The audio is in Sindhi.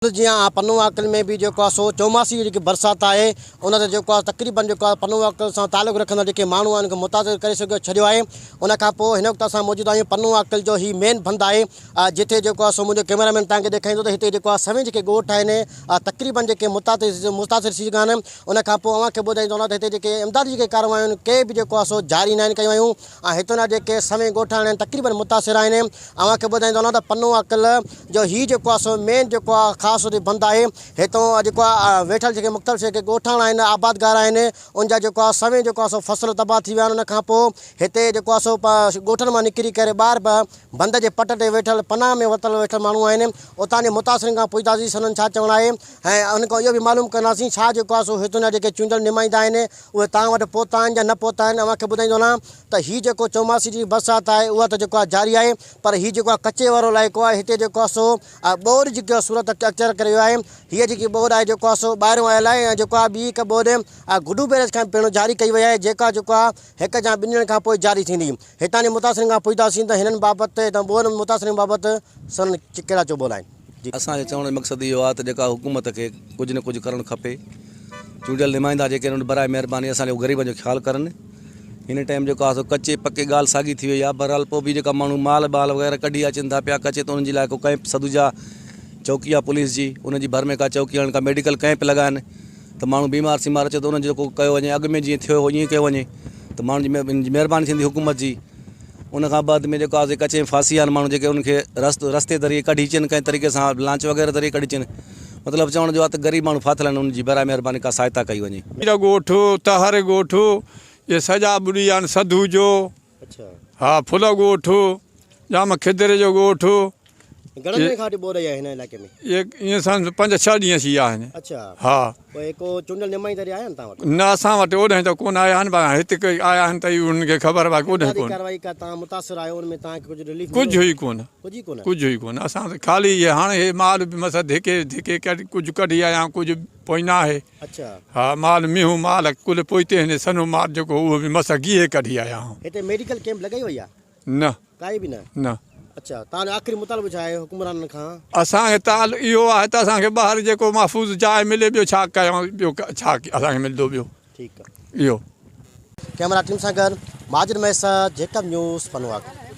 جيئن پنوعاقل ۾ به جيڪو آهي سو چوماسي جي جيڪي برسات آهي ان تي جيڪو آهي تقريبن جيڪو آهي پنوعاقل سان تعلق رکندڙ جيڪي ماڻهو آهن ان کي متاثر ڪري سگهيو ڇڏيو آهي ان کان پوء هن وقت اسان موجود آهيون پنوعاقل جو هي مين بند آهي جتي جيڪو آهي سو منهنجو ڪيمرا مين توهان کي ڏيکاريندو ته هتي جيڪو آهي سوين جيڪي ڳوٺ آهن تقريبن جيڪي متاثر ٿي چڪا آهن ان کان پوء اوهان کي ٻڌائيندو هلان ته هتي جيڪي امدادي جيڪي ڪارروايون آهن ڪي به جيڪو آهي سو جاري ناهن ڪيون ويون ۽ هتان جا جيڪي سوين ڳوٺ آهن تقريبن متاثر آهن اوهان کي ٻڌائيندو هلان ته پنو عقل جو هي جيڪو آهي سو مين جيڪو آهي خاص هتي بند آهي هتان جيڪو آهي ويٺل جيڪي مختلف جيڪي ڳوٺاڻا آهن آبادگار آهن ان جا جيڪو آهي سوين جيڪو آهي سو فصل تباهه ٿي ويا آهن ان کان پوء هتي جيڪو آهي سو ڳوٺن مان نڪري ڪري ٻاهر به بند جي پٽ تي ويٺل پناهه ۾ ورتل ويٺل ماڻهو آهن اتان جي متاثرين کان پڇنداسين سندن ڇا چوڻ آهي ۽ ان کان اهو به معلوم ڪنداسين ڇا جيڪو آهي سو هتان جا جيڪي چونڊيل نمائندا آهن اهي توهان وٽ پهتا آهن يا نه پهتا آهن اوهان کي ٻڌائيندو هلان ته هي جيڪو چوماسي جي برسات آهي اها ته جيڪو آهي جاري آهي پر هي جيڪو آهي ڪچي وارو علائقو آهي هتي جيڪو آهي سو ٻوڏ جي صورت اختيار ڪري ويو آهي هيء جيڪي ٻوڏ آهي جيڪو آهي سو ٻاهريون آيل آهي ۽ جيڪو آهي ٻي هڪ ٻوڏ گڊو بئراج کان پڻ جاري ڪئي وئي آهي جيڪا جيڪو آهي هڪ يا ٻن ڏينهن کان پوء جاري ٿيندي هتان جي متاثرين کان پڇنداسين ته هنن بابت هتان ٻوڏ متاثرين بابت سندن ڪهڙا چوٻول آهن. جي. اسان جو چوڻ جو مقصد اهو آهي ته جيڪا حڪومت کي ڪجهه نه ڪجهه ڪرڻ کپي چونڊيل نمائندا جيڪي آهن براء مهرباني اسان جو غريبن جو خيال ڪرن هن ٽائيم جيڪو آهي سو ڪچي پڪي ڳالهه ساڳي ٿي وئي آهي بهرحال پوء به جيڪا ماڻهو مال ٻال وغيره ڪڍي اچن ٿا پيا ڪچي ته انهن جي لاء ڪو ڪئمپ سدوجا چوڪي آهي پوليس جي ان جي ڀر ۾ ڪا چوڪي هڻن ڪا ميڊيڪل ڪئمپ لڳائن ته ماڻهو بيمار سيمار اچي ته انهن جو ڪو ڪيو وڃي اڳ ۾ جيئن ٿيو هو ائين ڪيو وڃي ته ماڻهن جي مهرباني ٿيندي حڪومت جي ان کان بعد ۾ جيڪو آهي ڪچي ۾ ڦاسي ويا آهن ماڻهو جيڪي انهن کي رستو رستي ذريعي ڪڍي اچن ڪنهن طريقي سان لانچ وغيره ذريعي ڪڍي اچن مطلب چوڻ جو آهي ته غريب ماڻهو ڦاٿل آهن انهن جي براء مهرباني ڪا سهائتا ڪئي وڃي. مير ڳوٺ، طهر ڳوٺ، اهي سڄا ٻڏي ويا آهن، سڌو جو، ها ڦل ڳوٺ، ڄام خضر جو ڳوٺ. گهڻن ڏينهن کان وٺي ٻوڏ آئي آهي هن علائقي ۾؟ اهي ائين سمجهه پنج ڇهه ڏينهن ٿي ويا آهن. اڇا. ها. پوء ڪو چونڊيل نمائندا آيا آهن توهان وٽ؟ نه اسان وٽ اوڏانهن ته ڪونه آيا آهن پر هت ڪي آيا آهن ته انهن کي خبر باقي اوڏانهن امدادي ڪونه. ڪارروائي ڪا توهان متاثر آهيو ان ۾ توهان کي ڪجهه رليف مليو؟ ڪجهه ئي ڪونه. ڪجهه ئي ڪونه؟ ڪجهه ئي ڪونه اسان ته خالي اهي هاڻي هي مال به مس ڌڪي ڌڪي ڪجهه ڪڍي آيا آهيون ڪجهه پوئنا آهي. اڇا. ها مال مينهون مال ڪل پوئتي هن سنهو مال جيڪو اهو به مس گيهي ڪڍي آيا آهيون. هتي ميڊيڪل ڪئمپ لڳائي وئي آهي؟ نه. ڪائي به نه؟ نه. اڇا توهان جو آخري مطالبو ڇا آهي حڪمرانن کان؟ اسان کي تعل اهو آهي ته اسان کي ٻاهر جيڪو محفوظ جاء ملي ٻيو ڇا ڪيون ٻيو ڇا اسان کي ملندو ٻيو ٺيڪ اهو. ڪئميرا ٽيم سان گڏ ماجد مهيسر جيڪب نيوز پنوعاقل.